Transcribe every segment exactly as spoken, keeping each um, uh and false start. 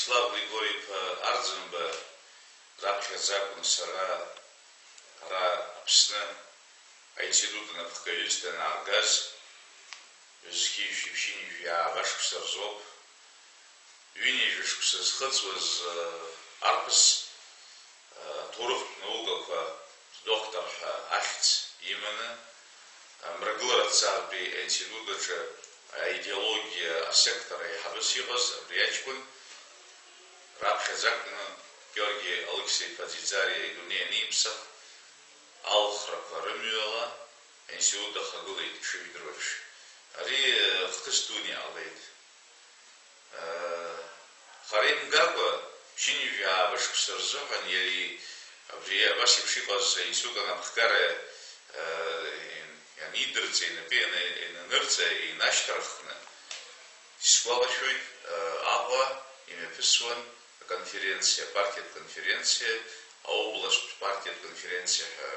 Слав Григори-иԥа Арӡынба раԥхьаӡа акәын сара ара Аԥсны аинститут анапхгаҩыс данааргаз, ҩажәи жәаба шықәса рзоуп. Ҩынҩажәа шықәса зхыҵуаз, э, арԥыс, э, аҭоурыхтә наукақәа ддоктор ҳәа ахьӡ иманы, Мрагыларатә ҭҵааратәи аинститут аҿы аидеологиа асектор аиҳабыс иҟаз абри аҷкәын раԥхьаӡа акәны Георги Алықьса-иԥа Ӡиӡариа идунеи аниԥсах, алхрақәа рымҩала аинститут дахагылеит, ишыжәдыруа еиԥш. Ари, э, хҭыс дуны иҟалеит. Хара имгакәа, ԥшьынҩажәи жәаба шықәса рзыҳәан иареи абри абас еиԥш иҟаз аинститут анапхгара, э, ианидырҵа, инапы иана-, иананырҵа, инашьҭарххны, исгәалашәоит, э, Аҟәа имҩаԥысуан аконференциа, апартиатә конференциа, аобласттә партиатә конференциа ҳәа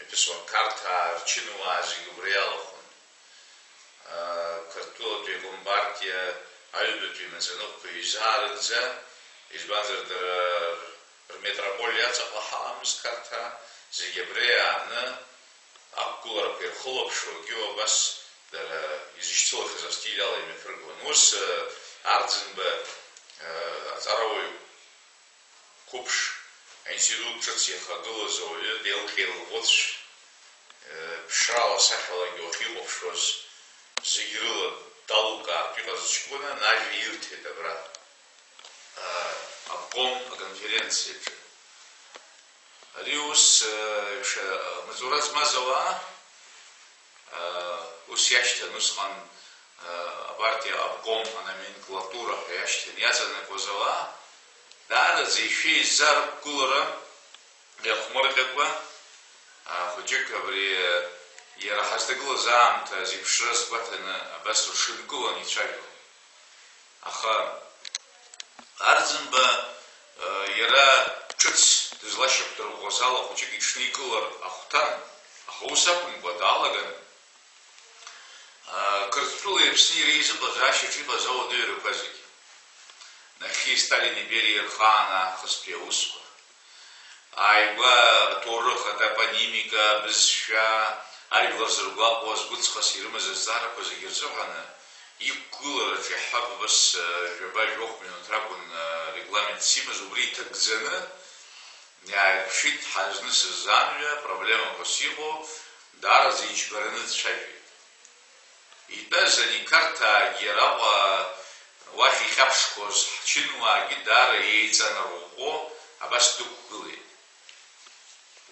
имҩаԥысуан, Қарҭаа, рчынуаа зегьы убра иалахәын. Қырҭтәылатәи акомпартиа аҩбатәи амаӡаныҟәгаҩ изаарыгӡа, избанзар, дара рметрополиа аҵаҟа ҳаҟамызт Қарҭаа, зегьы абра иааны ақәгыларақәа ирхылаԥшуагьы убас дара изышьцылахьаз астиль ала имҩаԥыргон. Ус, Арӡынба, аҵарауаҩ Қәыԥш, аинститут ҿыц иахагылаз ауаҩы деилҟьа-еилӷәыцә, э, ԥшрала, сахьалагьы уахьихәаԥшуаз зегь рыла далукаартә иҟаз ҷкәына ажәа ирҭеит абра, э, обком аконференциаҿы. Ари ус, э, ша-, маҵура змаз ауаа, Ус иашьҭан усҟан, апартиа обком аноменклатура ҳәа иашьҭан иаҵанакуаз ауаа, даараӡа ишәеиза рықәгылара иахәмырҟьакәа, хәыҷык абри иара ҳазҭагылаз аамҭа зеиԥшраз гәаҭаны абас рҽынкылан ицәажәон. Аха Арӡынба, э, иара ҿыц дызлашьақәдырӷәӷәаз ала хәыҷык иҽникылар ахәҭан, аха ус акәымкәа, даалаган, э, Қырҭтәылеи Аԥсни иреизыҟазаашьаҿ иҟаз ауадаҩрақәа зегьы. Нахьхьи Сталини Бериа рхаан аахыстәи аусқәа. Ааигәа аҭоурых, атопонимика, абызшәа, ажәлар зыргәаҟуа, згәыҵхас ирымаз азҵаарақәа зегьы рзыҳәаны, иқәгылараҿы иаҳҳәап, абас, жәаба-жәохә минуҭ ракәын, регламентс имаз, убри иҭагӡаны иааирԥшит, ҳазнысыз амҩа, проблемақәас иҟоу, даараӡа иџьбараны дцәажәеит. Итәаз ани Қарҭаагьы араҟа уахь ихьаԥшқәоз ҳчынуаагьы даара еиҵанарӷәӷәо абас дықәгылеит.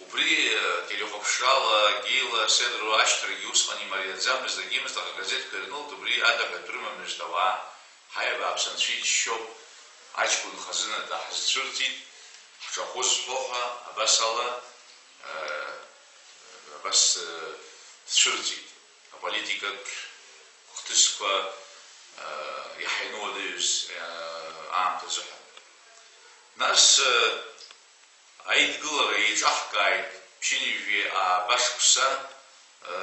Убри, э, телехәаԥшрала Геила Седроу ашьҭрагьы усҟан имариаӡамызт, дагьымызт, аха агазеҭқәа ирнылт, убри ада ҳәатә рымамызт ауаа. Ҳаи, абааԥс, анцәа иџьшьоуп, аҷкәын хазына даҳзцәырҵит, ҳҿахәы зҳәо ҳәа, абас ала, э, абас, э, дцәырҵит. Аполитикатә хҭысқәа, э, иаҳа инуадаҩыз, э, аамҭазыҳәан. Нас, э, аидгылара еиҿаҳкааит, ԥшьынҩажәи ааба шықәса, э,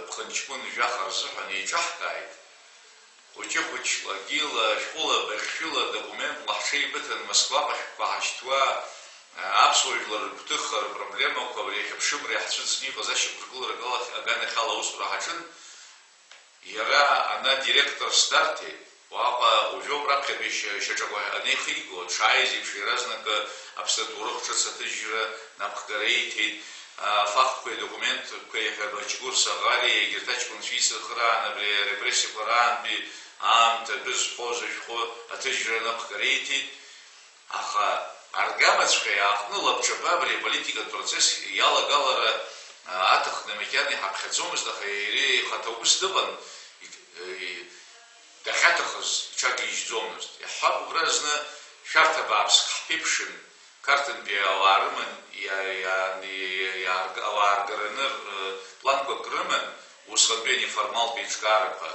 ԥхынҷкәын жәаха рзыҳәан еиҿаҳкааит. Хәыҷы-хәыҷла, гила, шәҟәыла, быхьшәыла, документла ҳҽеибыҭан Москваҟа шәҟәқәа ҳашьҭуа, э, аԥсуа жәлар рыгәҭыха, рпроблемақәа абри ахьыԥшымра иаҳцәыӡны иҟаз ашьақәыргыларак ала аганахьала аусура ҳаҿын. Иара ана директорс дарҭеит, уаҟа уажәоуп раԥхьатәи шьа-, шьаҿақәа анеихиго, дшааиз еиԥш, иаразнакы Аԥсны аҭоурых ҿыц аҭыжьра напхгара ииҭеит, афактқәеи адокументқәеи ҳәа Баџьгәыр Саӷариа егьырҭ аҷкәынцәа ицырхыраан абри арепрессиақәа раантәи аамҭа атәы зҳәоз ашәҟәы аҭыжьра напхгара ииҭеит. Аха аргамаҵәҟьа иааҟәны лабҿаба абри аполитикатә процесс иалагалара, а, аҭахны макьана иҳаԥхьаӡомызт, аха иара ихаҭа убыс дыҟан, и-, и-, дахьаҭахыз иҽагьежьӡомызт. Иаҳҳәап, убра зны шәарҭа бааԥск ҳԥеиԥшын, Қарҭынтәи ауаа рыман, иа-, иа-, иа-, иаарга-, ауаа ргараны р-, планқәак рыман, усҟантәи анеформалтә еиҿкаарақәа.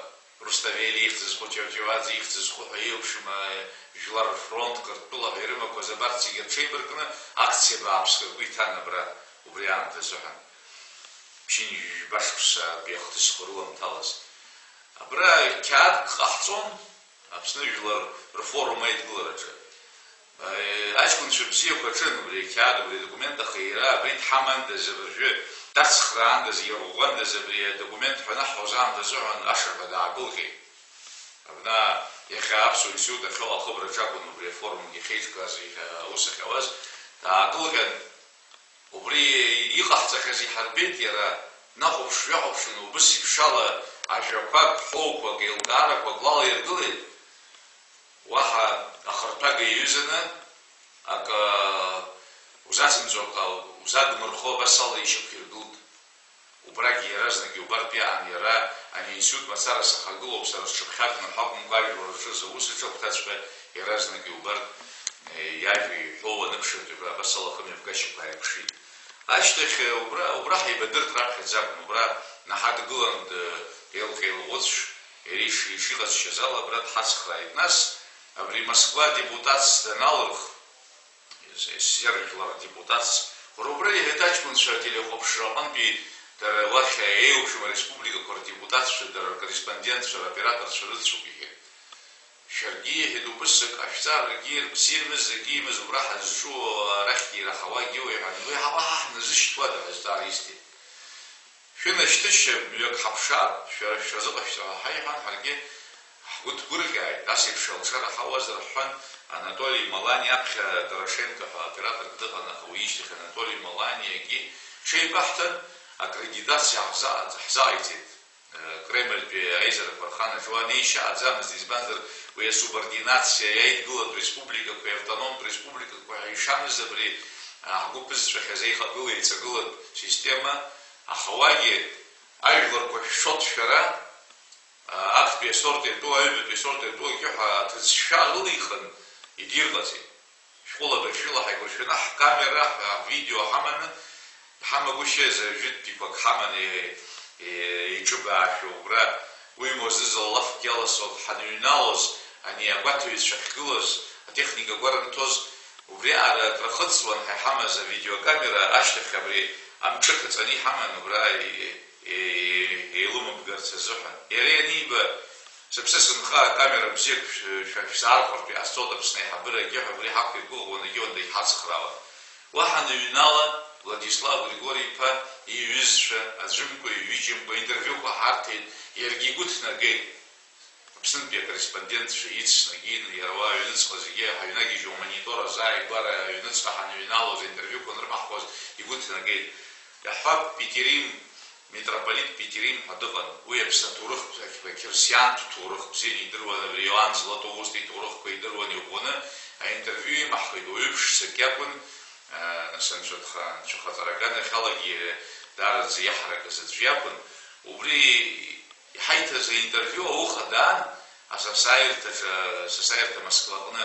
Руставели ихьӡ зху, Ҷавҷаваӡе ихьӡ зху ҳәа еиуеиԥшым, э, жәлар рфронт, Қырҭтәыла ҳәа ирымақәаз абарҭ зегьы рҽеибаркны акциа бааԥск ргәы иҭан абра, убри аамҭазыҳәан. Ԥшьынҩажәи жәба шықәсатәи ахҭысқәа рыламҭалаз. Абра қьаадк ҟаҳҵон Аԥсны жәлар рфорум аидгылараҿы. Аҷкәынцәа бзиақәа ҿын убри ақьаад, убри адокумент, аха иара абри дҳамандаз, абыржәы дацхраандаз, иарӷәӷәандаз, абри адокумент ҳәа анаҳҳәоз аамҭазы ҳәа ашырҳәа даакылҟьеит. Абна иахьа аԥсуа институт ахьыҟоу ахыбраҿы акәын убри афорумгьы ахьеиҿкааз, иахьа аус ахьауаз, даакылҟьан, убри иҟаҳҵахьаз иҳарбеит иара, днахәаԥш-ҩахәаԥшын, убыс иԥшала ажәақәак, ҳәоуқәак, еилкаарақәак лалаиргылеит, уаҳа ахырҭәага иаҩызаны, акы узацымҵо, акы узадмырхо, абас ала ишьақәиргылт. Убрагьы иаразнак иубартә иаан иара, ани аинститут мацара сахагылоуп, сара сҽыԥхьакны ҳәа акәымкәа, ажәлар рҿы зус аҿы агәҭаҵәҟьа иаразнак иубартә, е, иажәа иҳәоу аныԥшыртә, абра абас ала ахымҩаԥгашьақәа ааирԥшит. Ашьҭахь, е, убра, убра ҳаибадырт раԥхьаӡа акәын, убра наҳадгылан д-, деилҟьа-еилӷәыцә, иара иш-, ишиҟазшьаз ала абра дҳацхрааит. Нас абри Москва адепутатс даналырх, С-, сзеражәлар адепутатс, уара убра иҳәеит аҷкәынцәа ателехәаԥшра аҟынтәи дара уахь еиуеиԥшым ареспубликақәа рдепутатцәа, дара ркорреспондентцәа, роператорцәа рыцуп, иҳәеит. Шәаргьы, иҳәеит, убыс акы ҟашәҵа, ргьы ирбзиамыз, акы имаз убра ҳазҿу арахьгьы ираҳауагьы уеиҳәан, уи ҳа-, уаҳа ҳназышьҭуада ҳәа азҵаара исҭеит. Шәынашьҭышьа, мҩак ҳаԥшаап, шәара шәазыҟашәҵа ҳәа ҳаиҳәан, ҳаргьы ҳгәы ҭгәырӷьааит, ас еиԥш алшара ҳауазар ҳҳәан, Анатоли Малани аԥхьа Дорошенко ҳәа операторк дыҟан, аха уи ишьҭахь Анатоли Маланиагьы ҽеибаҳҭан, акредитациа ҳза-, ҳзаҟаиҵеит, э, Кремльтәи аизарақәа рханаҿы. Уа неишьа аӡамызт, избанзар, уи асубординациа, иаидгылатә республикақәеи автономтә республикақәеи ҳәа ишамыз абри, а, ҳгәы ԥызҵәахьаз аихагыла-еиҵагылатә система Аха уагьы ажәларқәа шәшоит шәара, а, актәи асорт иатәу, аҩбатәи асорт иатәу акьыҳәа аҭыӡшәа рылихын, идирҟаҵеит. Шәҟәыла быржәыла ҳаигәыршәаны ҳкамера, ҳвидео ҳаманы, иҳамагәышьаз жәытәтәиқәак ҳаманы, е-, е-, еиҿыбаашәа убра, уимоу зыза лафк иаласо ҳаныҩналоз, ани агәаҭаҩцәа ахьгылаз, атехника гәарымҭоз, Убриаҟара крахыҵуан ҳәа иҳамаз авидеокамера ашьҭахь абри амҿы ҭаҵаны иҳаман убра е-, е-, еилымыбгарц азыҳәан. Иара ианиба, сыԥсы сынха, акамера бзиак шә-, шәа-, шәзаархәартә иҟасҵоит Аԥсны аиҳабыра агьы ҳәа убри ҳақәиргәыӷуан, егьиуан дагьҳацхраауан. Уа ҳаныҩнала, Владислав Григори-иԥа иҩызцәа, аӡәымкәа, иҩыџьамкәа интервиуқәа ҳарҭеит, иаргьы игәы ҭнагеит. Аԥснытәи акорреспондентцәа ицны, икны, иара уа аҩныҵҟа зегьы ҳаҩнагьежьуа, амонитор азааигәара аҩныҵҟа ҳаныҩналоз, аинтервиуқәа анырмаҳхуаз игәы ҭнагеит. Иаҳҳәап, Питирим, митрополит Питирим ҳәа дыҟан. Уи Аԥсны аҭоурыхтә, ақьырсиантә ҭоурых бзианы идыруан, абри Иоанн Златоусти иҭоурыхқәа идыруан, иӷәӷәаны аинтервиу имаҳхит, уаҩы ԥшӡак иакәын, нас анцәа дха-, анцәахаҵара аганахьалагьы даараӡа иаҳаракыз аӡә иакәын. Убри Иҳаиҭаз аинтервиу ауха даан, асасааирҭаҿы, асасааирҭа Москваҟны.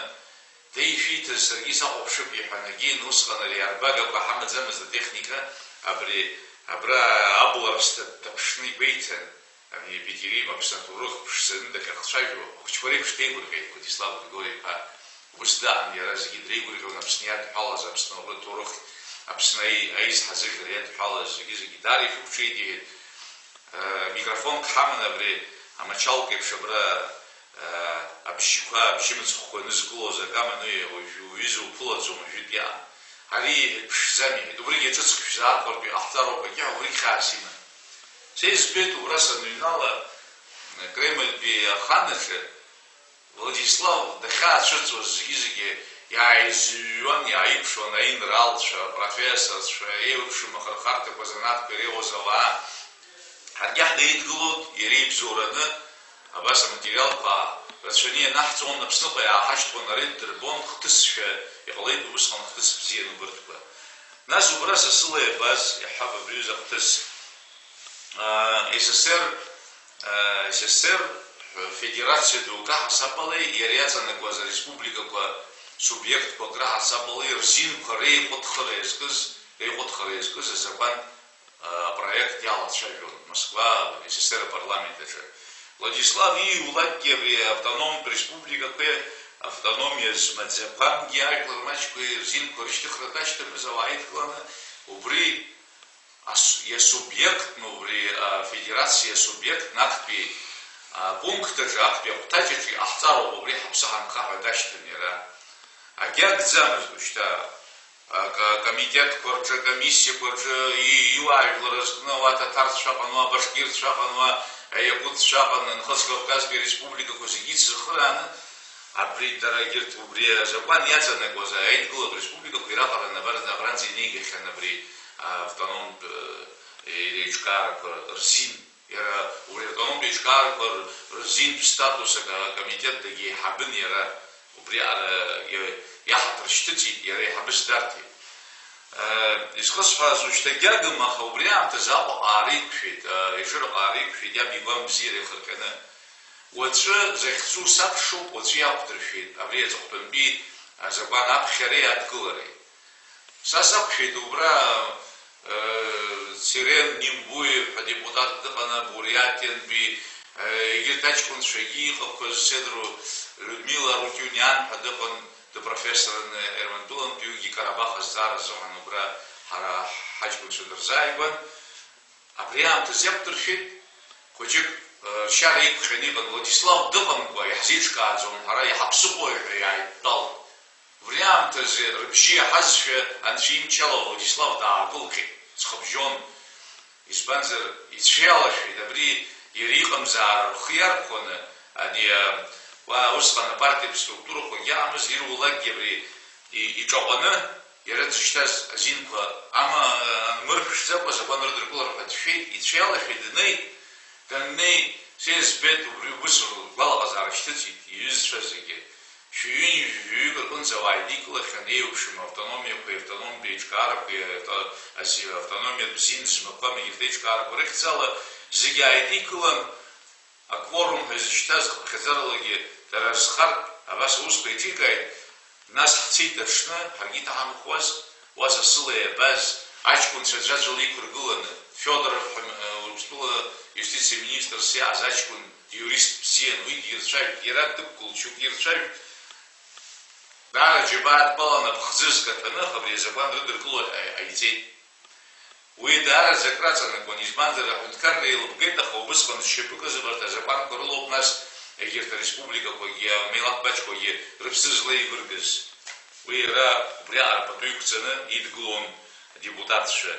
Деишәиҭаз саргьы сахәаԥшып иҳәан, егьин, усҟан ари арбагақәа ҳамаӡамызт атехника, абри, абра абла рсҭа дҭаԥшны игәеиҭан, абни Питирим Аԥсны аҭоурых ԥшӡаны дахьахцәажәо, ахәыҷқәа реиԥш деигәырӷьеит Владислав Григори-иԥа. Ус даан, иара зегьы дреигәырӷьон Аԥсны иадҳәалаз, Аԥсны аҭоурых, Аԥсны аи-, аизҳазыжәра иадҳәалаз, зегьы-зегьы даара ишықәҿиеит, иҳәеит. Э, микрофонк ҳаман абри амачалк еиԥш абра, э, абжьқәа, абжьымыцхәқәа анызкылоз акы аман, уи уажә уҩыза уԥылаӡом, уажәытә иаан. Ари ԥшӡам, иҳәеит, убригьы ҿыцк шәзаархәартә иҟаҳҵароуп, егьа убригь хьаас иман. Са избеит убра саныҩнала, Кремльтәи аханаҿы, Владислав дахьаацәырҵуаз зегьы-зегьы иааизыҩҩуан, иааиԥшуан аинралцәа, апрофессорцәа, еиуеиԥшым ахырхарҭақәа, занааҭқәа иреиуаз ауаа. Ҳаргьы ҳнаидгылоит иара ибзоураны абас аматериалқәа рацәаны ианаҳҵон, Аԥсныҟа иааҳашьҭуан, ара иддырбон хҭысшәа, иҟалеит убысҟан хҭыс бзиан убырҭқәа. Нас убра сасыла иабаз, иаҳҳәап, абри аҩыза хҭыс. Ес С С Р, Ес С С Р федерациа дук аҳасабала, иара иаҵанакуаз ареспубликақәа субиектқәак раҳасабала рзинқәа реиҟәыҭхара иазкыз, реиҟәыҭхара иазкыз азакәан апроект иалацәажәон Москва, Ес С С Р апарламент аҿы. Владислав ииулакгьы абри автономтә республикақәеи автономиа змаӡақәамгьы ажәлар маҷқәеи рзинқәа рышьҭыхра дашьҭамыз ауаа идкыланы, убри ас-, иасубиектны убри афедерациа иасубиектны актәи апункт аҿы, актәи ахәҭаҷ аҿы иҟаҳҵароуп, убри ҳаԥсы ҳанха ҳәа дашьҭан иара. иагӡамызт уажәшьҭа. Ак-, акомитетқәа рҿы, акомиссиақәа рҿы и-, иуаажәлар рызкны, уа аҭаҭарцәа ыҟан, уа абашкирцәа ыҟан, уа аиакутцәа ыҟан, Нхыҵ Кавказтәи ареспубликақәа зегьы ицырхырааны, абри дара егьырҭ убри азакәан иаҵанакуаз аидгылатә республикақәа ираҟара набар-, абранӡа инеигахьан абри автономтә, э, еиҿкаарақәа рзин. Иара убри автономтә еиҿкаарақәа р-, рзинтә статус ака-, акомитет дагьеиҳабын иара, убри ара иа-, иаҳаҭыр шьҭыҵит, иара еиҳабыс дарҭеит. Э, изхысҳәааз ушьҭа гьагым, аха убри аамҭазы Аҟәаҟа аарықәшәеит, э, Ешыраҟа аарықәшәеит, иаб игәам бзиара ихырҟьаны. Уаҵәы захьӡу сабшоуп, уаҵәы иақәдыршәеит абри аҵыхәтәантәи азакәан аԥхьареи адгылареи. Са сақәшәеит убра, э, Церен Нимбуев ҳәа депутатк дыҟан, Буриатиантәи, э, егьырҭ аҷкәынцәагьы иҟақәаз, Седру Людмила Арутиуниан ҳәа дыҟан, дыпрофессорын Ермантәылантәи, уигьы Карабах азҵаара азыҳәан убра ҳара ҳаҷкәынцәа дырзааигәан. Абри аамҭазы иақәдыршәеит, хәыҷык, э, ршьара иқәҟьаны иҟан, Владислав дыҟамкәа иаҳзеиҿкааӡом, ҳара иҳаԥсыхәои ҳәа иааидтәалан. Убри аамҭазы рыбжьы иаҳазшәа, анцәа имчала Владислав даакылҟьеит, ҵхыбжьон. Избанзар, ицәеилашәеит, абри иара иҟамзаара рхы иархәаны, ани, а, уа, усҟан апартиатә структурақәагьы ыҟамызт, ирулакгьы абри и-, иҿаҟәаны, иара дзышьҭаз азинқәа ама-, анмырԥшӡакәа азакәан рыдыркылар ҳәа дшәеит, ицәеилашәеит, днеит, даннеи, са избеит, убри убыс лгәалаҟазаара шьҭыҵит, иҩызцәа зегьы. Шәи ҩынҩажәаҩык рҟынӡа ауаа идикылахьан, еиуеиԥшым автономиақәеи автономтә еиҿкаарақәеи, авто-, аси-, автономиатә бзиан змақәам егьырҭ еиҿкаарақәа рыхьӡала зегьы ааидикылан, акворум ҳәа изышьҭаз хыԥхьаӡаралагьы дара рзхартә абас аусқәа еиҿикааит, нас ҳцеит аҽны, ҳаргьы иҭаҳамхуаз, уа сасыла иабаз, аҷкәынцәа аӡәаӡәала иқәыргыланы, Федоров ҳәа, э, Урыстәыла иустициа министрс иааз аҷкәын диурист бзиан, уигьы ирцәажәт, иара дықәгылт, шьоукгьы ирцәажәт, даара џьабаа дтәалан аԥхӡы зкаҭәаны, аха абри азакәан рыдыркыло ҟа-, ҟаиҵеит. Уи даараӡа акраҵанакуан, избанзар, аҳәынҭқарра еилыбгеит, аха убысҟан зшьапык азы абарҭ азакәанқәа рылоуп нас егьырҭ ареспубликақәагьы, амилаҭ маҷқәагьы рыԥсы злеивыргаз. Уи иара убриаҟара пату иқәҵаны идгылон адепутатцәа.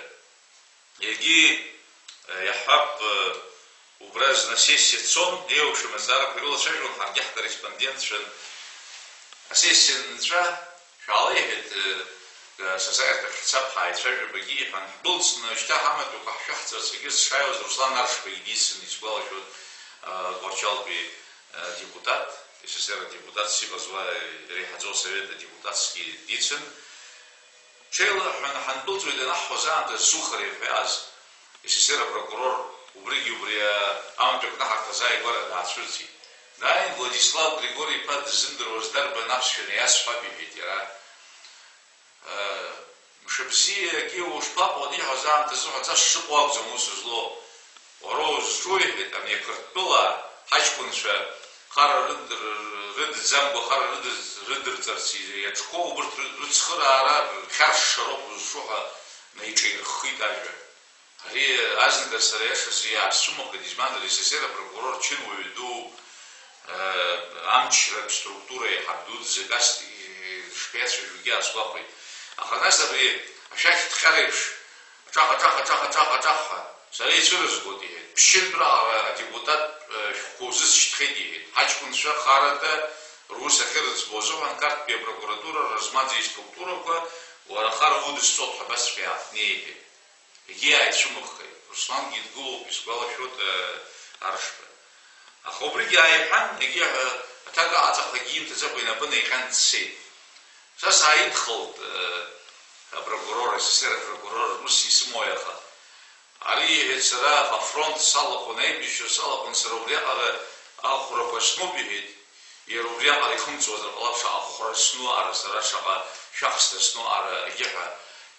Егьи, э, иаҳҳәап, э, убра зны асессиа цон, еиуеиԥшым азҵаарақәа ирылацәажәон, ҳаргьы ҳкорреспондентцәан. Асессиа анҵәа, шәаала, иҳәеит, э, э, сасааирҭак ҳцап, ҳааицәажәап, егьи иҳәан, ҳдәылҵны, шьҭа ҳамаҭәақәа ҳшәаҳҵарц, егьырҭ сшааиуаз Руслан Аршба дицын, исгәалашәоит, э, Тҟәарчалтәи, э, депутат, С С Р адепутатс иҟаз уа, э, иреиҳаӡоу асовет адепутатсгьы дицын. Ҽеилаҳәаны ҳандәылҵуеит анаҳҳәоз аамҭазы Сухарев ҳәа иҟаз, С С Р апрокурор, убригьы убри, а, аамҭа кнаҳарҭа азааигәара даацәырҵит. Дааин, Владислав Григори-иԥа дыззымдыруаз дарбан аԥсшәа наиасҳәап, иҳәеит иара. Э, мшыбзиагьы ушԥаҟоу аниҳәоз аамҭазы ҳәа ҵас шыҟоу акәӡам ус злоу. Уара узҿу, иҳәеит, ани ақырҭтәыла ҳаҷкәынцәа хара рыдыр-, рыдӡамкәа, хара рыдыз-, рыдырҵарц иаҿқәоу, убырҭ ры-, рыцхыраара, рхьаршшароуп узҿу ҳәа наиҿаирххит ажәа. Ари азныказ сара иашазы иаасцәымыӷхеит, избанзар, С С Р апрокурор чынуаҩ ду, э, амчратә структура еиҳаб дуӡӡак ас, э, шԥеицәажәогьы аасгәахәит. Аха нас абри ашәақь ҭҟьареиԥш, аҿаха, аҿаха, аҿаха, аҿаха, аҿаха ҳәа, сара ицәырызгоит, иҳәеит. Ԥшьынтә раҟара адепутат, э, шәҟәқәа узысшьҭхьеит, иҳәеит. Ҳаҷкәынцәа харада рус ахьырыӡбо азыҳәан Қарҭтәи апрокуратура размаӡа иструктурақәа уара хара удысҵоит ҳәа абасҵәҟьа иаартны иеиҳәеит. Егьи ааицәымыӷхеит. Руслангьы дгылоуп, исгәалашәоит, э, Аршба. Аха убригьы ааиҳәан, егьи, э, аҭак аҵахагьы имҭаӡакәа инапы наиҟьан дцеит. Са сааидхалт, э, апрокурор, С С Р апрокурор, ус исымои аха? Ари, иҳәеит, сара афронт салахәын, аибашьра салахәын, сара убриаҟара ахәрақәа снуп, иҳәеит. Иара убриаҟара ихымҵуазар ҟалап, шаҟа хәра сну ара сара, шаҟа шәахсҭа сну ара, егьи ҳәа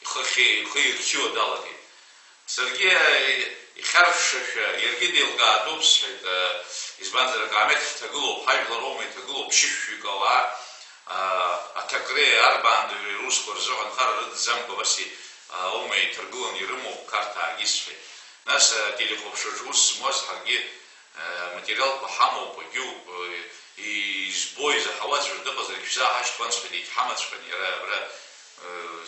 ихы ахьи-, ихы ирқьио далагеит. Саргьы, э, ихьаршәшәашәа, иаргьы деилкаатәуп, сҳәеит, э, избанзар, акаамеҭ ҳҭагылоуп, ҳажәлар аума иҭагылоу, ԥшьышәҩык ауаа, а, аҭакреи арбаандаҩреи русқәа рзыҳәан хара рыдӡамкәа абас и-, а, аума иҭаргыланы ирымоуп Қарҭаагьы, сҳәеит. Нас, э, ателехәаԥшраҿы ус змоуаз ҳаргьы, э, аматериалқәа ҳамоуп, егьиуп, э, Избо изаҳауа аӡәыр дыҟазаргь шәзааҳашьҭуан, сҳәеит, егьҳамаҵәҟьан иара абра, э,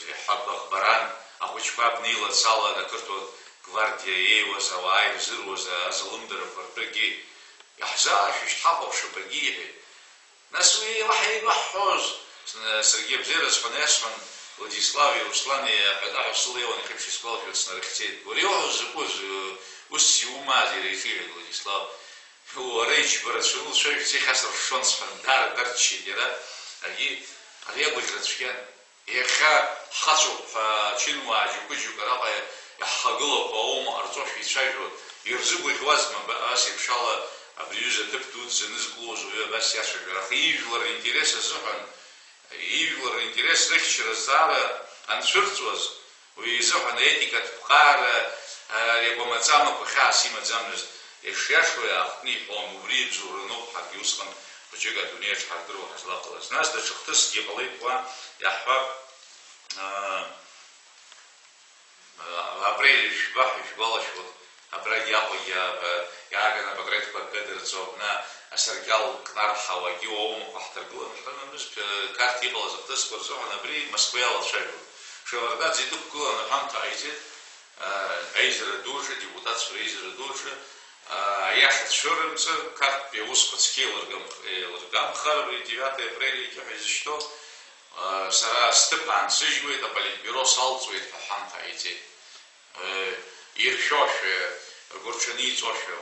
иаҳҳәап, Баӷбаран, ахәыҷқәа абнеилацалан ақырҭуа гвардиа еиуаз ауаа ирзыруаз азалымдарақәа ртәы акгьы иаҳзааршәышьҭ, ҳахәаԥшып акгьы, иҳәеит. Нас уи уаҳа еибаҳҳәоз, саргьы абзиара сҳәаны иасҳәон, Владислави Руслани аҳәатәаҳәа сылеиуан, иахьеиԥш исгәалашәоит, снарыхьӡеит. Уара иуҳәо закәыз, ус иумаази, иара иҿиҳәеит Владислав. Уара иџьбарацәаны уцәажәоит, сеихьасыршшон сҳәан, даара дарччеит иара. Ари, ари агәаҿ рацәгьан. Иахьа ҳхацәоуп ҳәа ачынуаа џьоукы-џьоукы араҟа иаҳхагылақәа аума ҟарҵошәа ицәажәо, ирзыгәаӷьуазма ба-, ас еиԥш ала абри аҩыза аҭыԥ дуӡӡа анызкылоз уаҩы абас иацәажәар, аха ижәлар ринтерес азыҳәан, ижәлар ринтерес рыхьчара азҵаара анцәырҵуаз, уи изыҳәан аетикатә ԥҟара, а, ари агәамаҵамақәа хьаас имаӡамызт. Ишиашоу иаахтны иҳәон, убри ибзоуроуп, ҳаргьы усҟан хәыҷык адунеи аҿы ҳардыруа ҳазлаҟалаз. Нас даҽа хҭысгьы ҟалеит уа, иаҳҳәап, а, а, апрель жәба ҳәа ишәгәалашәоит, абрагь Аҟәагьы, а, иааганы апатреҭқәа акы дырҵо, абна асаркьал кнарҳауагьы уаумақәа ҳҭаргыланы ҳрымамызт, а, Қарҭ иҟалаз ахҭысқәа рзыҳәан абри Москва иалацәажәон. Шеварднаӡе идәықәгыланы аҳәамҭа ҟаиҵеит, аизара дуаҿы, адепутатцәа реизара дуаҿы, аиаша цәырымҵыр, Қарҭтәи аусқәа цқьа еилыргам-, еилыргамхар, абри девятое апрель егьи ҳәа изышьҭоу, сара сҭыԥ аансыжьуеит, аполитбиуро салҵуеит ҳәа ҳамҭа ҟаиҵеит. Иршәошәа, ргәырҽаниҵошәа,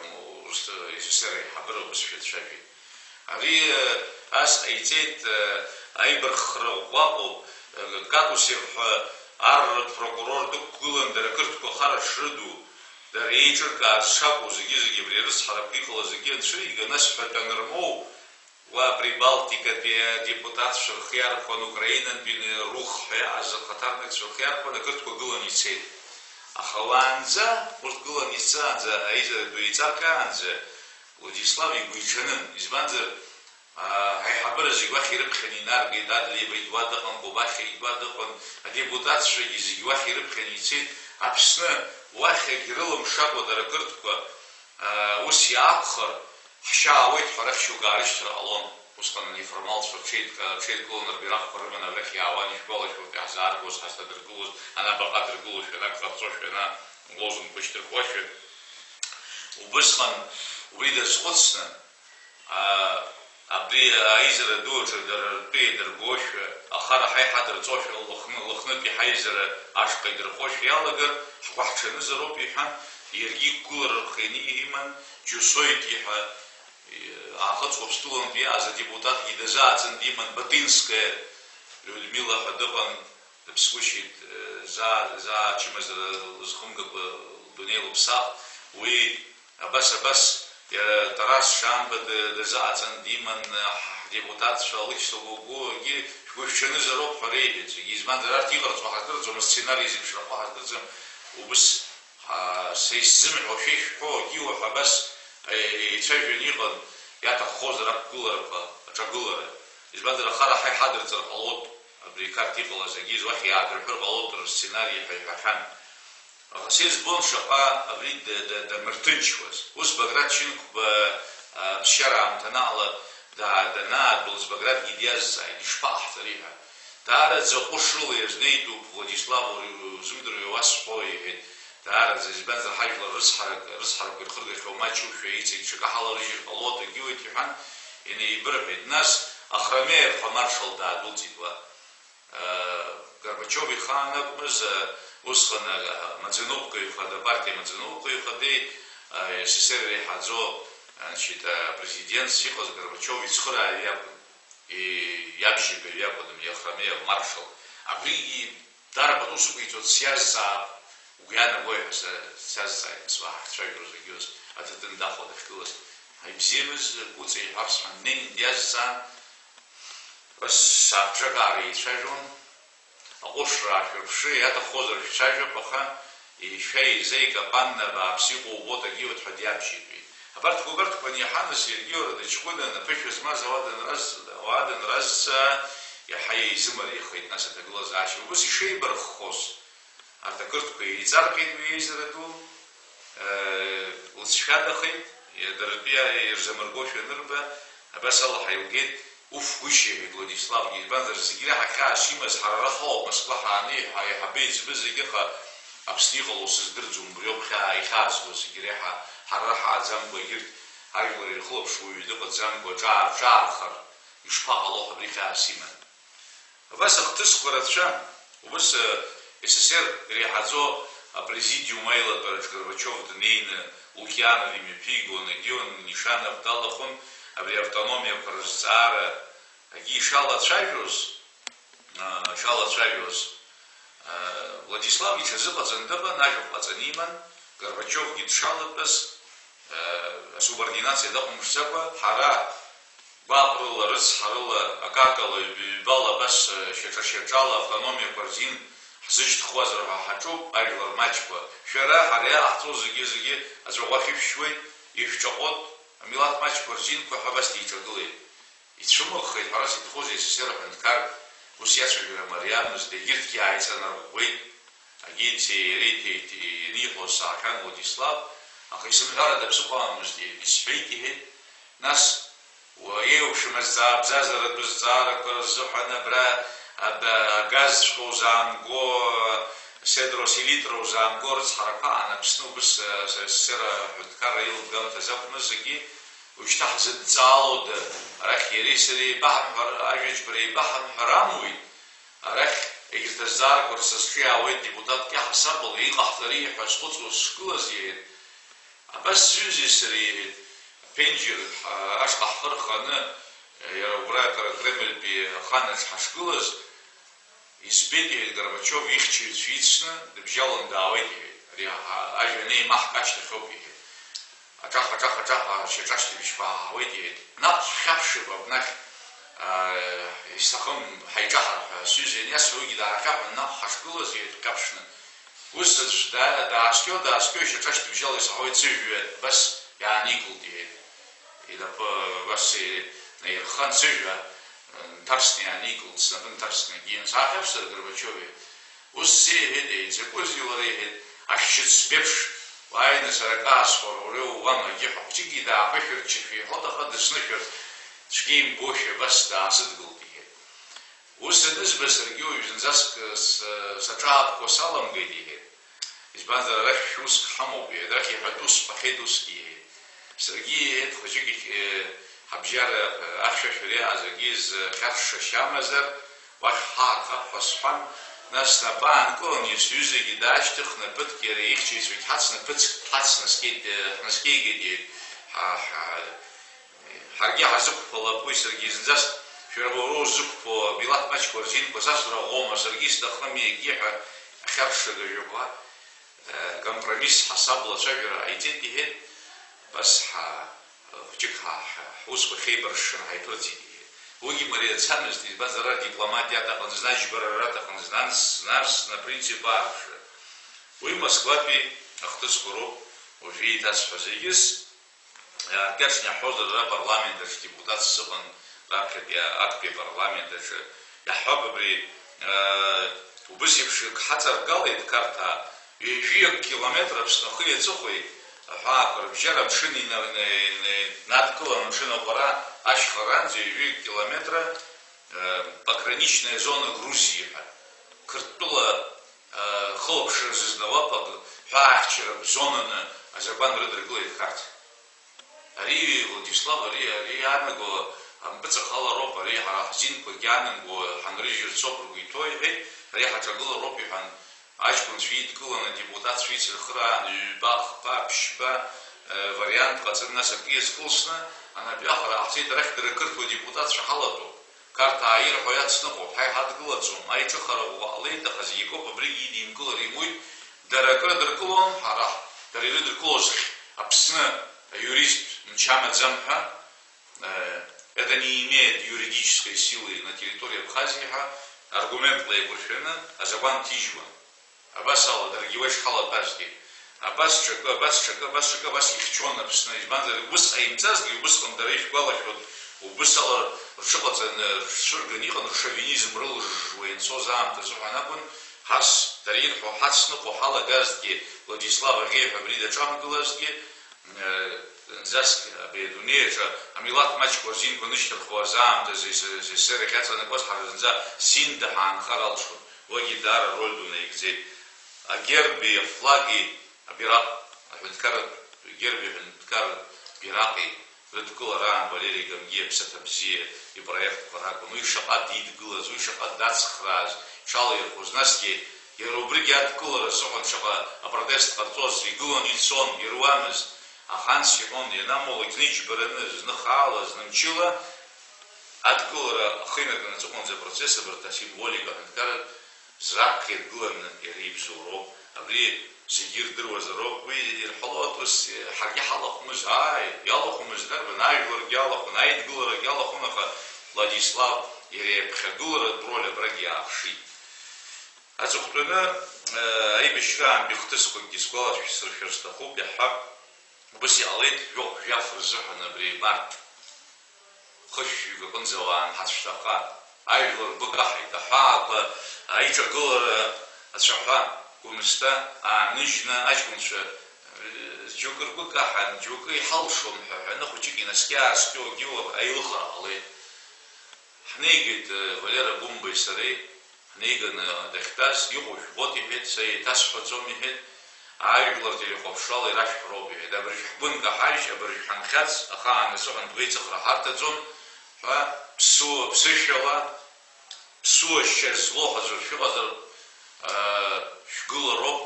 ус, СССР аиҳабыра убызшәа дцәажәеит. Ари, э, ас ҟаиҵеит, э, аибарххра ӷәӷәа ыҟоуп, э, Катусев ҳәа ар рпрокурор дықәгылан, дара ақырҭқәа ахара шрыду, дара еиҿыркааз шакәу, зегьы-зегьы абри арыцҳарақәа иҟалаз зегьы анцәырига, нас ҳәатәы анырмоу, уа Прибалтикатәи адепутатцәа рхы иархәан, Украинантәи Рух ҳәа иааз ахаҭарнакцәа рхы иархәан, ақырҭқәа гылан ицеит. Аха уаанӡа урҭ гылан ицаанӡа, аизара ду еиҵаркаанӡа, Владислав игәиҽанын, избанзар, аа, ҳаиҳабыра зегь уахь ирыԥхьаны инаргеит, Адлеиба идуа дыҟан, Кобахьиа идуа дыҟан, адепутатцәагьы зегь уахь ирыԥхьаны ицеит, Аԥсны уахь егьрылымшакәа дара ақырҭқәа, аа, ус иаақәхар, ҳшьа аауеит ҳәа арахь шьоук аарышьҭыр ҟалон. Усҟан анеформалцәа рҽеидк-, рҽеидкыланы рбираҟқәа рыманы абрахь иаауан, ишәгәалашәоит, иаҳзааргоз, ҳазҭадыргылоз, ана абаҟа дыргылошәа, ана ак ҟарҵошәа, ана лозунгқәа шьҭырхуашәа. Убысҟан убри дазхәыцны, аа, абри аизара ду аҿы дара ртәы еидыргошәа, ахара ҳаиҳа дырҵошәа, Лыхны-, Лыхнытәи ҳаизара ашҟа идырхошәа иалагар, ҳгәаҳҽанызароуп, иҳәан, иаргьы иқәгылара рхы иани-, иман, Џьусоит иҳәа, аахыҵ Уаԥстәылантәи иааз адепутатгьы дазааӡан диман, Батинская Людмила ҳәа дыҟан, дыԥсгәышьеит, заа, заа ачымазара лызхымгакәа лдунеи лыԥсахт. Уи абас, абас, иара Тарас Шамба д-, дазааӡан диман, ҳдепутатцәа Алықьса Гогәуагьы шәгәышәҽанызароуп ҳәа реиҳәеит зегьы, избанзар, арҭ иҟарҵо ҳаздырӡом, асценари зеиԥшрахо ҳаздырӡом, убыс Ҳа, са исзымҳәо шәа ишәҳәо, агьиуа ҳәа абас, е, еицәажәаны иҟан, иаҭаххозар ақәгыларақәа, аҿагылара. Избанзар, ахара ҳа иҳадырҵар ҟалоит, абри Қарҭ иҟалаз агьиз уахь иаадырҳәыр ҟалоит рсценари ҳәа иҳәахьан. Аха са избон шаҟа абри д-, д-, дамырҭынчуаз. Ус Баграт Шьынқәба, а, аԥсшьара аамҭа анаала да-, данаадәылҵ, Багратгьы диазҵааит, ишԥаҟаҳҵари ҳәа. Даараӡа ҟәышрыла иазнеитәуп, Владислав, уара иузымдыруа уасҳәо, иҳәеит. Даараӡа, избанзар, ҳажәлар рыцҳарак-, рыцҳарақәа ирхыргахьоу маҷушәа иҵегь ҽакы ҳаларыжьыр ҟалоит, агьиуеит, иҳәан, инеибырҳәеит. Нас Ахромеев ҳәа маршал даадәылҵит уа. Горбачиов ихаан акәмыз, усҟан амаӡаныҟәгаҩ хада, апартиа амаӡаныҟәгаҩ ихадеи, СССР иреиҳаӡоу, значит, апрезидентс иҟаз Горбачиов ицхырааҩ иакәын. И-, иабжьагаҩ иакәын, Ахромеев маршал. Абригьы дара пату сықәиҵоит, сиазҵаап, угәы иаанагои ҳәа са сазҵааит, нас уаҳа ҳцәажәоз агьиуаз аҭаҭын дахо дахьгылаз. Ибзиамыз, Кәыҵа иҳәар сҳәан, днеин диазҵаан, ас сааҭ ҿык аара еицәажәон. Аҟәышра аашәырԥшы, иаҭаххозар шәцәажәап, аха ишәа-иза икапанны абааԥс иҟоу убоит, агьиуеит ҳәа диабжьеитәит. Абарҭқәа, абарҭқәа аниаҳа, нас иаргьы уара дыҷкәынан, аԥышәа змаз ауаа данраз-, ауаа данразҵаа, иаҳа еизымариахеит, нас аҭагылазаашьа убыс ишеибарххоз. Арҭ ақырҭқәа еиҵарҟьеит уи аизара ду, э, лҵшәадахеит, иа-, даратәи иа-, ирзамыргошәа анырба, Абас ала ҳаилгеит, уф, гәышьа, иҳәеит Владиславгьы, избанзар, зегь реиҳа хьаас имаз ҳара ара ҳауп, Москва ҳааны иҳа-, иҳабы-еиҵбы зегьы, аха Аԥсны иҟало сыздырӡом, убри ауп хьаа ихьаазго, зегь реиҳа ҳара ара ҳааӡамкәа, егьырҭ ажәлар ирхылаԥшуа уаҩы дыҟаӡамкәа, ҿаа-, ҿаархар ишԥаҟало ҳәа абри хьаас иман. Абас ахҭысқәа рацәан. Убыс, э, С С С Р иреиҳаӡоу апрезидиум аилатәараҿ Горбачиов днеины, Лукианов имҩаԥигон, Геон Нишанов далахәын, абри автономиақәа рызҵаара агьы ишалацәажәоз, а, ишалацәажәоз, а, Владислав иҽазыҟаҵаны дыҟан, ажәахә ҟаҵаны иман, Горбачиовгьы дшалатәаз, а, асубординациа дахәамԥшӡакәа, ҳара гәаҟрыла, рыцҳарыла, акакала, ҩба-ҩбала абас, а, шьаҿа-шьаҿала автономиақәа рзин ҳзышьҭхуазар ҳәа ҳаҿуп, ажәлар маҷқәа. Шәара, ҳара иааҳҵо зегьы-зегьы аҵәаӷәа ахьышәшьуеит, ишәҿаҟәоит, амилаҭ маҷқәа рзинқәа ҳәа абас деиҿагылеит. Ицәымыӷхеит, ҳәарас иҭахузеи, С С С Р аҳәынҭқар ус иацәажәара мариамызт, егьырҭгьы ааиҵанарӷәӷәеит. Агициеи иареи ҭеиҭ-, ианиҳәоз саахьан Владислав, аха исымҳәарада ԥсыхәа амамызт, исҳәеит, иҳәеит. Нас, уа-, еиуеиԥшым азҵаабзазаратә зҵаарақәа рзыҳәан абра ада-, агазҵәҟьа узаамго, седроселитра узаамго рыцҳарақәа аан Аԥсны убыс, а, С С С Р аҳәынҭқарра илбгамҭаз акәмызҭгьы, уажәшьҭа ҳзыдҵаалода, арахь иареи сареи еибаҳамҳәар, ажәа џьбара еибаҳамҳәар амуит, арахь егьырҭ азҵаарақәа рҿы сҿы иаауеит депутатк иаҳасабала, иҟаҳҵари ҳәа схәыцуа сышгылаз, иҳәеит, абас сҩызеи сареи, иҳәеит, аԥенџьыр ҳа-, ашҟа ҳхы рханы, иара убра Кра-, Кремльтәи аханаҿ ҳашгылаз, избеит, иҳәеит, Горбачиов ихьчаҩцәа ицны дыбжьаланы даауеит, иҳәеит. Ари ҳа-, ажәҩан еимаҳк ашьҭахьоуп, иҳәеит. Аҿаха, аҿаха, аҿаха, шьаҿашьҭыбжьқәа ааҳауеит, иҳәеит. Наҟ ҳхьаԥшып абнахь, аа, исҭахым, ҳаиҿаҳар ҳәа, сҩыза ианиасҳәа, уигьы даахьаҳәын, наҟ ҳашгылаз, иҳәеит, дҟьаԥшны. Ус аӡә да-, дааскьо, дааскьо, ишьаҿашьҭыбжьала исаҳауеит сыжәҩа, абас иааникылт, иҳәеит. Инапы абас наирхан, сыжәҩа нҭарсны иааникылт, снапы нҭарсны егьиан. Саахьаԥшыр, Горбачиов, иҳәеит. Ус сеиҳәеит, еицакуазеи уара, иҳәеит, ашьыцбеиԥш, уааины сара акы аасҳәар, уара иууам, егьи ҳәа хәыҷыкгьы дааԥышәырччашәа иҳәоит, аха дысныҳәар, цәгьа имбошәа абас даасыдгылт, иҳәеит. Ус анызба, саргьы уажә зынӡаск с-, саҿаапкуа саламгеит, иҳәеит. Избанзар, арахь шәуск ҳамоуп, иҳәеит, арахь иҳәатәу сҳәахьеит усгьы, иҳәеит. Саргьы, иҳәеит, хәыҷык, э, ҳабжьара, э, ахьшәашәара иааз акгьы зхьаршшашьа амазар, уахь ҳаахап ҳәа сҳәан, нас снапы аанкылан, сҩызагьы даашьҭыхны, ԥыҭк иара ихьчаҩцәагь ҳацны, ԥыҭк ҳацнаскьеит, э, ҳнаскьеигеит, иҳәеит. Ҳа-, ҳа-, Ҳаргьы ҳазықәԥалап уи, саргьы зынӡаск шәара уара узықәԥо, милаҭ маҷқәа рзинқәа са сраӷоума, саргьы исҭахым егьи ҳәа ахьаԥшшага жәақәа, э, компромисс ҳасабла ацәажәара ҟаиҵеит, иҳәеит, абас ҳа-, хәҷык ҳа-, ҳа-, ҳусқәа хеибаршшаны ҳаиԥырҵит, иҳәеит. Уигьы мариацәамызт, избанзар, ара дипломатиа аҭахын зны, аџьбарара аҭахын зны, анс-, нарс, на принцип аарԥшра. Уи Москватәи ахҭысқәа роуп уажә еиҭасҳәаз егьыс. Иааркьаҿны иаҳҳәозар, ара апарламент аҿ депутатс сыҟан, раԥхьатәи актәи апарламент аҿы. Иаҳҳәап, абри, э, убыс еиԥш акы ҳаҵаргалеит Қарҭаа, ҩажәиак километр Аԥсны ахи аҵыхәеи аҳәаақәа рыбжьара амшын ина-, ина-, ина-, инадкылан, амшын аҟәара ашьхаранӡа ҩажәиак километра, э, пограничная зона Грузии ҳәа, Қырҭтәыла, э, хылаԥшра зызнауа пог-, ҳәаахьчаратә зонаны азакәан рыдыркылеит Қарҭ. Ари, Владислав, ари, ари иаанаго ампыҵахалароуп, ари ҳара ҳзинқәагьы аанамго ҳанрыжьырц ауп ргәы иҭоу, иҳәеит, ари ҳаҿагылароуп, иҳәан, аҷкәынцәа идкыланы, адепутатцәа ицырхырааны, ҩба, хԥа, ԥшьба, э, вариант ҟаҵаны, нас акы иазкылсны, анапҩахара ҟаҳҵеит, арахь дара ақырҭуа депутатцәа ҳалатәоуп. Қарҭаа ирҳәо иацныҟәоит, ҳа иҳадгылаӡом, аиҿыхара ӷәӷәа ҟалеит, аха зегь акоуп, абригьы идимкылар имуит, дара акрыдыркылон, ҳара, дара ирыдыркылозхь, Аԥсны аиурист мчы амаӡам ҳәа, э, это не имеет юридической силы на территории Абхазии ҳәа аргументла еиқәыршәаны азакәан ҭижьуан. Абас ала, даргьы уа ишҳалатәазгьы, абас ҽакы, абас ҽакы, абас ҽакы, абас ихьчон Аԥсны. Избанзар, убыс ҟаимҵазгьы, убысҟан дара ишәгәалашәоит, убыс ала рҽыҟаҵаны, рҽырганы иҟан, ршовинизм рылжжуа ианцоз аамҭазы ҳәа акәын, ҳас, дара ирҳәо ҳацныҟәо ҳалагазҭгьы, Владислав аӷьеиҳәа абри даҿамгылазҭгьы, э, Зынӡаск абри адунеи аҿы амилаҭ маҷқәа рзинқәа нышьҭырхуа азаамҭазы СССР иахьаҵанакуаз ҳара зынӡа зинда ҳаанхар алшон, уигьы даара роль ду наигӡеит. Агерби афлаги абираҟ, аҳәынҭқарратә герби аҳәынҭқарратә бираҟи рыдкылараан Валери Гамгиа аԥсаҭа бзиа ипроектқәа ракәын. Уи шаҟа дидгылаз, уи шаҟа дацхрааз, иҽалаирхәоз, насгьы иара убригьы адкылара азыҳәан шаҟа апротест ҟарҵоз, игылан ицон, ируамызт. Аха анс иҳәон, ианамуалак зны иџьбараны, зны хаала, зны мчыла адкылара ахы инаркны аҵыхәанӡа апроцесс абарҭ асимволика аҳәынҭқарратә зраԥхьа иргыланы иара ибзоуроуп. Абри зегьы ирдыруазароуп. Уи ирҳәалоит ус, ҳаргьы ҳалахәмыз, ааи, иалахәмыз дарбан, ажәларгьы алахәын, аидгыларагьы алахәын, аха Владислав иара иаԥхьагыларатә роль абрагьы иааԥшит. Аҵыхәтәаны, э, аибашьраантәи хҭысқәакгьы сгәалашәсыршәар сҭахуп, иаҳҳәап, убыс иҟалеит, жәохә-жәаф рзыҳәан абри март хышәҩык аҟынӡа уаанҳацәҭаха, ажәлар ргәы каҳаит, аҳәаақәа аиҿагылара ацәаҳәа, Гәымсҭа ааныжьны аҷкәынцәа, э, џьоукы ргәы каҳан, џьоукы иҳалшом ҳәа ҳәаны хәыҷык инаскьа-ааскьогьы еилыхар ҟалеит. Ҳнеигеит, э, Валера Гәымбеи сареи, ҳнеиганы дахьтәаз, иҟоу жәбоит, иҳәеит, са еиҭасҳәаӡом, иҳәеит, ажәлар телехәаԥшрала ирашәҳәароуп, иҳәеит, абыржә ҳгәы нкаҳажь, абыржә ҳанхьаҵ, ахаан азыҳәан гәеиҵыхра ҳарҭаӡом ҳәа, ԥсуа, ԥсышәала, ԥсуа шьа злоу ҳаӡәыр шәыҟазар, э, шәгылароуп.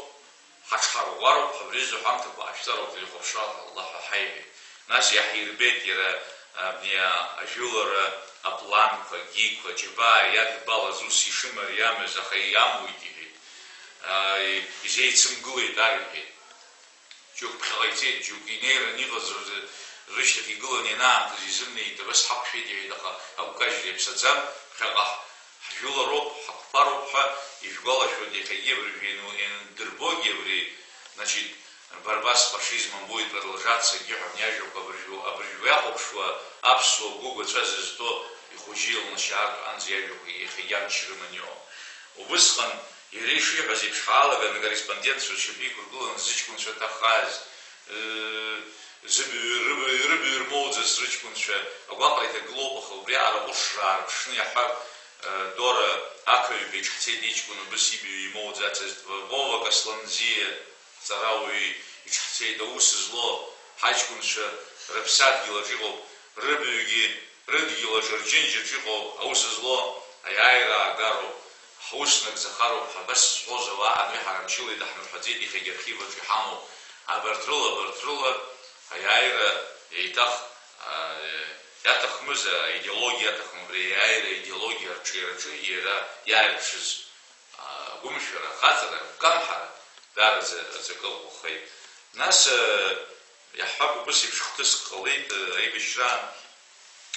Ҳаҽҳарӷәӷәароуп, ҳабри азы ҳамҭақәа ҟашәҵароуп, телехәаԥшрала ҳаллаҳәа ҳаиҳәеит. Нас иаҳирбеит иара абни ажәылара апланқәа, агьиқәа, џьабаа иадбалаз ус ишымариамыз, аха иамуит, иҳәеит. Изеицымгылеит ар, иҳәеит. Џьоук ԥхьаҟа ицеит, џьоук инеираны иҟаз рзы, рышьҭахь игыланы ианаамҭаз изымнеит, абас ҳақәшәеит, иҳәеит, аха агәкажьра иаԥсаӡам, ԥхьаҟа Ҳжәылароуп, ҳақәԥароуп ҳәа ижәгәалашәоит иахьагьы абыржәы иану-, ианындырбогьы абри, значит, борьба с фашизмом будет продолжаться-гьы ҳәа абни ажәақәа абыржәы, абыржәы иахәаԥшуа аԥсуа гәыгәацәа зызҭо ихәыҷы илнашьаартә анӡа иажәақәа иахьагьы амч рыман иҟоуп. Убысҟан иара ишиҳәаз еиԥш ҳаалаган акорреспондентцәа ршьапы иқәыргыланы зыҷкәынцәа ҭахаз, ыы, зыбаҩ-, рыбаҩ-, рыбаҩ рмоуӡац рыҷкәынцәа агәаҟра иҭагылоуп, аха убриаҟара аҟәышра аарԥшны иаҳҳәап, Дора ақаҩбеиҿ ҳцеит, иҷкәын убыс ибаҩ имоуӡацызт, Вова Касланӡиа ҵарауаҩы иҿ ҳцеит, аус злоу ҳаҷкәынцәа рыԥсадгьыл аҿы иҟоуп, рыбаҩгьы рыдгьыл аҿы, рџьынџь аҿы иҟоу аус злоу аиааира аагароуп, ҳус нагӡахароуп ҳәа абас зҳәоз ауаа ҳанҩы ҳара мчыла идаҳмырҳәаӡеит, иахьагьы архив аҿы иҳамоуп. Абарҭ рыла, абарҭ рыла аиааира еиҭах, аа, иаҭахмыз аидеологиа аҭахым, абри аиааира аидеологиа арҿиараҿы иара иааирԥшыз агәымшәара, ахаҵара, агәкамҳара даараӡа аҵакы ӷәӷәахеит. Нас, э, иаҳҳәап, убыс еиԥш хҭыск ҟалеит, э, аибашьраан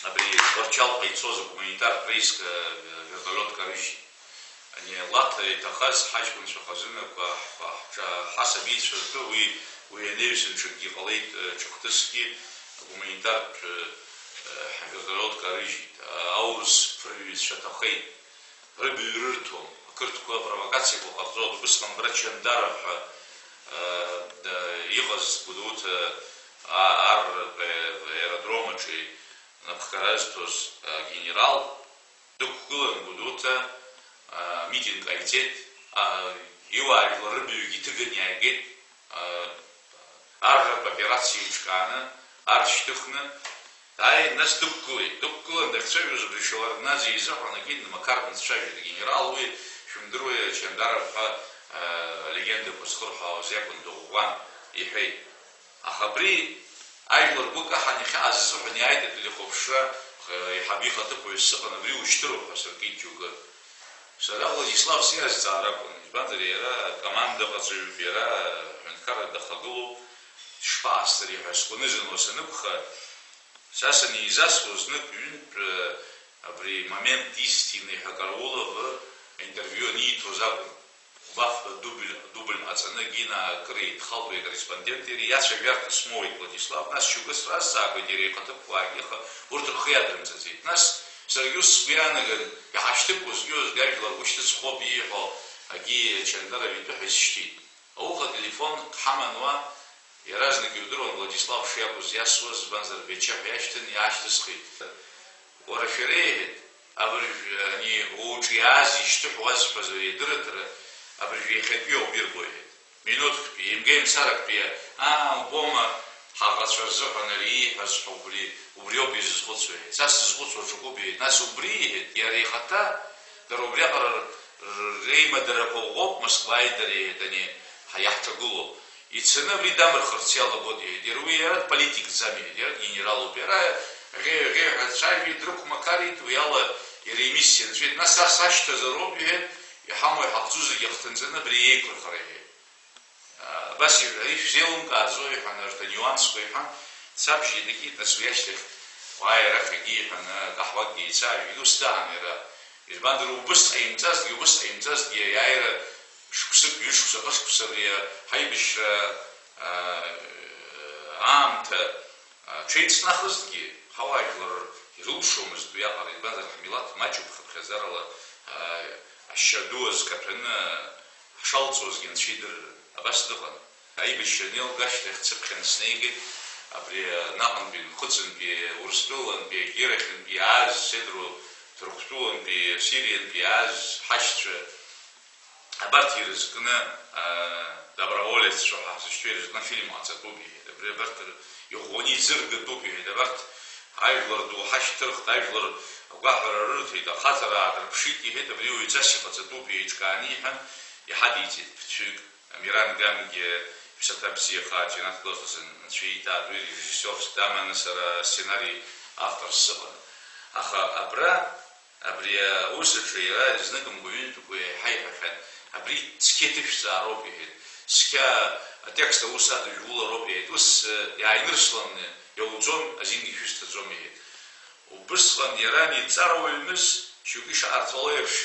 абри Тҟәарчалҟа ицоз агуманитартә реиск, э, вертолиотк арыжьит. Ани Лаҭа иҭахаз ҳаҷкәынцәа хазынақәа, ҳ-, ҳҿа-, ҳасабицәа ртәы уи, уи анаҩсан ҽакгьы ҟалеит, э, ҽа хҭыскгьы агуманитартә, э, э, ҳвертолиотк арыжьит. Аурыс ԥырҩцәа ҭахеит. Рыбаҩ рырҭом, ақырҭқәа апровокациақәа ҟарҵоит, убысҟан Брачандаров ҳәа, э, д-, иҟаз Гәдоуҭа, а-, ар-, аеродром аҿы напхгара азҭоз, э, генерал дықәгылан Гәдоуҭа, э, митинг ҟаиҵеит, а, иуаажәлар рыбаҩгьы иҭыганы иааигеит. Арратә операциа еиҿкааны, ар шьҭыхны, дааин, нас дықәгылеит. Дықәгылан дахьцәажәоз абри Шеварднаӡе изыҳәан, акинмакар дцәажәеит. Агенерал уи, шәымдыруеи, Чандаров ҳәа, алегендақәа зхырҳәаауаз иакәын, дыӷәӷәан, иҳәеит. Аха абри ажәлар гәы каҳан иахьааз азыҳәан иааит ателехәаԥшра, аиҳабы ихаҭыԥуаҩыс сыҟан, абри ушьҭыроуп ҳәа сыркит џьоукы. Сара Владислав сиазҵаара акәын, избанзар, иара акомандаҟаҵаҩуп, иара аҳәынҭқарра дахагылоуп, дышԥаҟасҵари ҳәа сгәанызануа санықәха, са санизасуа знык ҩынтә, э, абри Момент истины ҳәа Караулов аинтервиу аниҭоз акәын. Убафба дубль, дубль ҟаҵаны Гина акыр еидхалт уи акорреспондент иара, иацәажәарҭа смоуит Владислав, нас шьоукы сразҵаақәеит иара ихаҭыԥуаагьы, аха урҭ рхы иадырмҵаӡеит. Нас саргьы ус сгәы иаанаган, иҳашьҭыԥуа зқьы-зқьы ажәлар гәышьҭыцәхоуп ииҳәо, агьи Чандаров итәы ҳәа исшьҭит. Ауха телефон ҳаман уа, Иаразнак иудыруан Владислав шиакәыз иасуаз, избанзар, Беча ҳәа иашьҭын, иаашьҭысхит. Уара шәара, иҳәеит, абыржә, ани, уҿы иааз ишьҭыҳәуаз ҳәа зыҩ идырыҭра, абыржә иахьатәи ауп ирбо, иҳәеит. Минуҭктәи, еимгеимцарактәи, аа, убома, ҳаӷацәа рзыҳәан ари ииҳәаз ҳәа убри, убриоуп изызхәыцуа, иҳәеит. Са сзызхәыцуа ҽакуп, иҳәеит. Нас убри, иҳәеит, иара ихаҭа р-, р-, реимадарақәа ӷәӷәоуп Москва аидара, иҳәеит, ани ҳа-, иаҳҭагылоу. Ицаны абри дамырхырц иалагоит, иҳәеит. Иара уи иара политикӡам, иҳәеит, иара генералуп. Иара ӷьеҩ-ӷьеҩҳәа дцәажәеит, дрықәмақарит, уи ала иара имиссиа нҵәеит. Нас ас ашьҭазароуп, иҳәеит, иҳамоу иҳахьӡу зегьы ахҭынҵаны абри еиқәырхара, иҳәеит. Абас иҳәа, ишәзеилымкааӡои, иҳәан, арҭ анюансқәа иҳәан, дсабжьеит, егьит, нас уи ашьҭахь уааи арахь егьи, иҳәан, акаҳуакгьы еицаажәит, ус даан иара. Избанзар, убыс ҟаимҵазҭгьы, убыс ҟаимҵазҭгьы, аиааира шықәсык, ҩышықәса, хышықәса абри ҳаибашьра, аа, аамҭа, аа, ҽеиҵнахызҭгьы, ҳауаажәлар ирылшомызт уиаҟара, избанзар, ҳмилаҭ маҷуп хыԥхьаӡарала, аа, ашьа ду азкаҭәаны ҳшалҵуазгьы Анцәа идыррын. Абас дыҟан. Аибашьра анеилга ашьҭахь дсыԥхьан снеигеит, абри анаҟынтәи, Нхыҵынтәи, Урыстәылантәи, Агерахьынтәи иааз, Седру Ҭырқәтәылантәи, Сириантәи иааз ҳашьцәа, абарҭ ирызкны, аа, доброволеццәа ҳәа ҳзышьҭоу ирызкны афильм ҟаҵатәуп, иҳәеит. Абри абарҭ р-, иӷәӷәаны иӡыргатәуп, иҳәеит. Абарҭ ажәлар ду ҳашьҭырхт, ажәлар агәаҳәара рырҭеит, ахаҵара аадырԥшит, иҳәеит. Абри уаҩҵас иҟаҵатәуп, еиҿкааны, иҳәан, иҳадиҵеит ԥыҭҩык. Амиран Гангиа иԥсаҭа бзиахааит, џьанаҭ гәаҟ азын, Анцәа ииҭааит, уи режиссиорс даманы сара асценари авторс сыҟан. Аха абра, абри аус аҿы иара зныкымкәа ҩынтәыкәа еиҳа иҳәахьан, абри цқьа иҭышәҵаароуп, иҳәеит. Цқьа атекст аус адыжәулароуп, иҳәеит. Ус, э, иааинырсланы иауӡом, азингьы шәысҭаӡом, иҳәеит. Убысҟан иара ани дҵарауаҩмыз, шьоукы ишаҟарҵало еиԥш,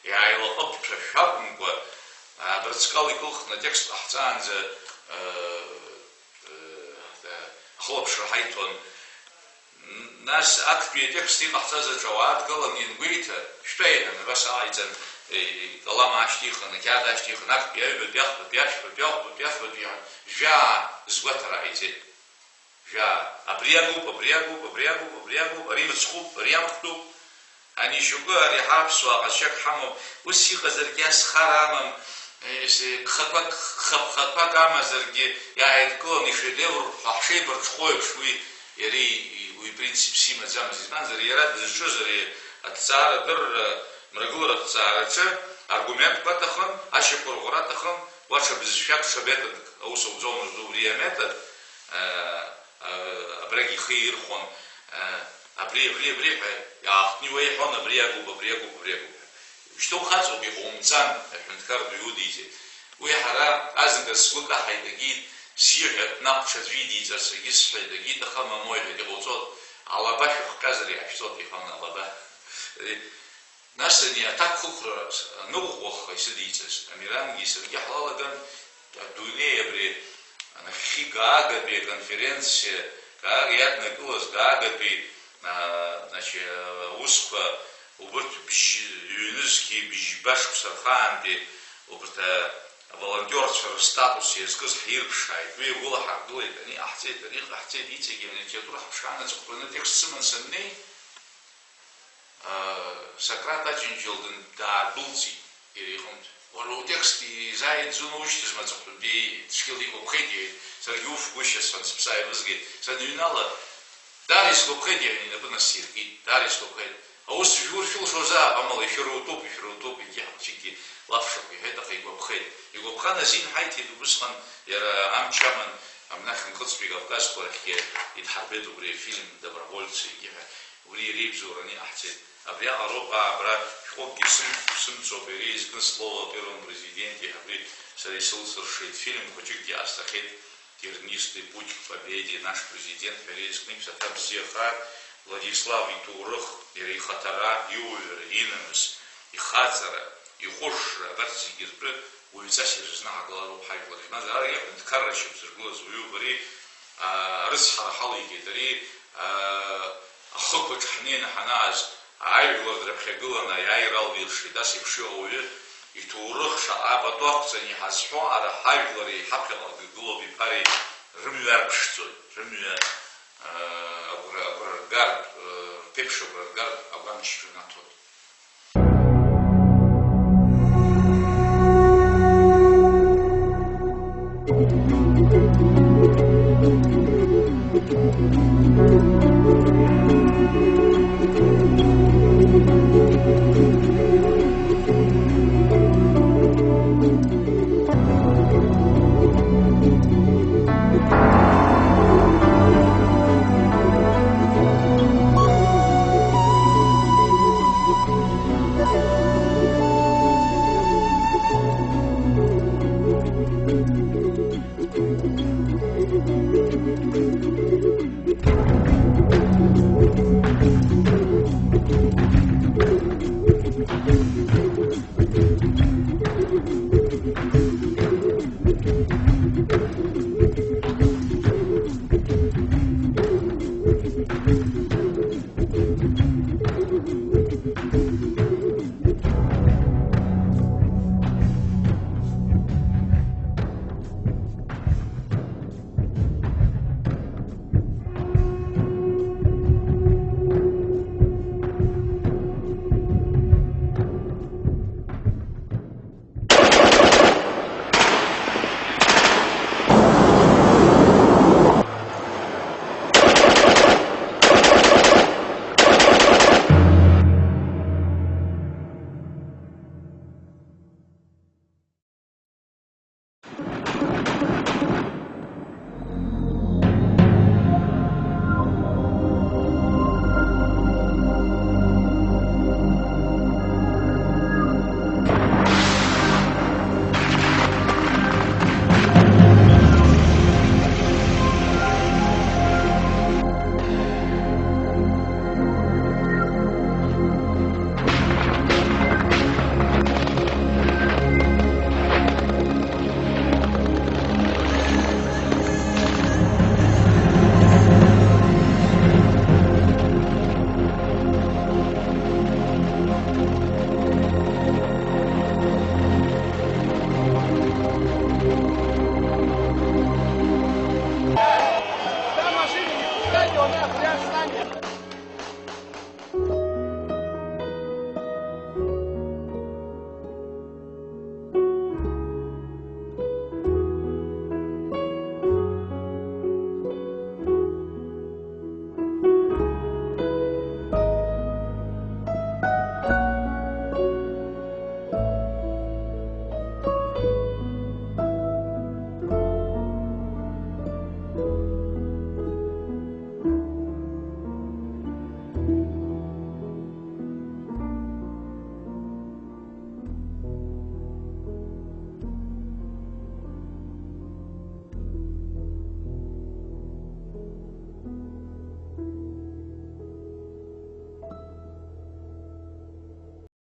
иааилаҟыԥҭәашәа акәымкәа, абырҵкала икылхны атекст ҟаҳҵаанӡа, э, э, ахылаԥшра ҳаиҭон. Н-, нас актәи атекст иҟаҳҵаз аҿы ауаа дгылан иангәеиҭа, шәтәа, иҳәан, абас ааиҵан, э, икалам аашьҭихын, ақьаад аашьҭихын, актәи аҩбатәи, ахԥатәи, ашәбатәи, ахәбатәи, ахԥатәи, иҳәан, жәаа згәаҭара ааиҵеит. Жәаа, абри агуп, абри агуп, абри агуп, абри агуп, ари мыцхәуп, ари амхтәуп. Ани шьоукы, ари ҳа аԥсуаа ҟазшьак ҳамоуп, ус иҟазаргьы азхара амам, ес-, гхақәак, гхаԥхақәак амазаргьы, иааидкыланы ишедевр ҳәа ҳшеибарҽхәо еиԥш, уи иара и-, уи принципс имаӡамызт. Избанзар, иара дызҿыз ари аҭҵаарадырра, мрагыларатә ҭҵаараҿы аргументқәа аҭахын, ашьақәырӷәӷәара аҭахын, уа ҽа бызшәак, ҽа методк аус ауӡомызт убри аметод, э, э, абрагь ихы ирхәон, э, абри, абри, абри ҳәа иаахтны иуеиҳәон, абри агуп, абри агуп, абри агуп ҳәа. Шьҭа ухаҵоуп, иҟоумҵан, аҳәынҭқар ду иудиҵеит. Уи ҳара азныказ сгәы каҳаит, егьит, сиҳәеит, наҟ ҽаӡәы идиҵарц егьысҳәеит, егьит, аха мамоу, иҳәеит, иҟауҵот, алаба шәыхҟьазар иаашәҵот, иҳәон, алаба. Нас ани аҭакԥхықәра аныӷәӷәахха исыдиҵаз, Амирангьы саргьы ҳлалаган, адунеи абри нахьхьи Гаагатәи аконференциа, Гаага иаднакылаз Гаагатәи, а, значит, аусқәа, убырҭ бжь-, ҩнызқьи бжьба шықәса рхаантәи убырҭ, а, аволонтиорцәа рыстатус иазкыз ҳирԥшааит, уи агәыла ҳаргылеит, ани ҟаҳҵеит, ани ҟаҳҵеит, иҵегьы алитература ҳаԥшаан аҵыхәтәаны атекст сыман саннеи, Сократ Аџьынџьал дын-, даадәылҵит иара иҟынтә. Уара утекст изааигӡаны ушьҭызма аҵыхәтәантәи, иҳәеит, цәгьала игәаԥхеит, иҳәеит, саргьы уфгәышьа сҳәан, сыԥсы ааивызгеит. Саныҩнала, даара исгәаԥхеит, иҳәан, инапы насиркит, даара исгәаԥхеит. Аус шәуршәылшозаап, амала ишәырутәуп, ишәырутәуп, егьи ҳахәыҷыкгьы лафшақә иҳәеит, аха игәаԥхеит. Игәаԥхан азин ҳаиҭеит, убысҟан иара амч аман, амнахь Нхыҵтәи Кавказқәа рахьгьы идҳарбеит убри афильм Добровольцы егьи ҳәа. Убри иреибзоураны иҟаҳҵеит. Абриаҟароуп, аа, абра шәҟәыкгьы сым-, сымцоуп, иара изкны слово о первом президенте, абри сара исылсыршеит, фильм хәыҷыкгьы ҟасҵахьеит, «Тернистый путь к победе, наш президент», ҳәа иара изкны иԥсаҭа бзиахааит, Владислав иҭоурых, иара ихаҭара, иуаҩра, инамыс, ихаҵара, иҟәышра, абарҭ зегьы ртәы уаҩҵас ирызнаҳгалароуп ҳажәлар. Избанзар, ара иаҳәынҭқарра шьақәзыргылаз уаҩуп ари, аа, арыцҳара ҳалеигеит ари, аа, ахықәаҿ ҳнеины ҳанааз, ажәлар дрыԥхьагыланы аиааира алиршеит, ас еиԥш иҟоу ауаҩы иҭоурых шаҟа пату ақәҵаны иҳазҳәо, ара ҳажәлари ҳаԥхьаҟа дгылоуп иԥареи Рымҩа арԥшӡоит, рымҩа, аа, агәра, агәра ргартә, аа, рԥеиԥш агәра ргартә агәамчқәа наҭоит.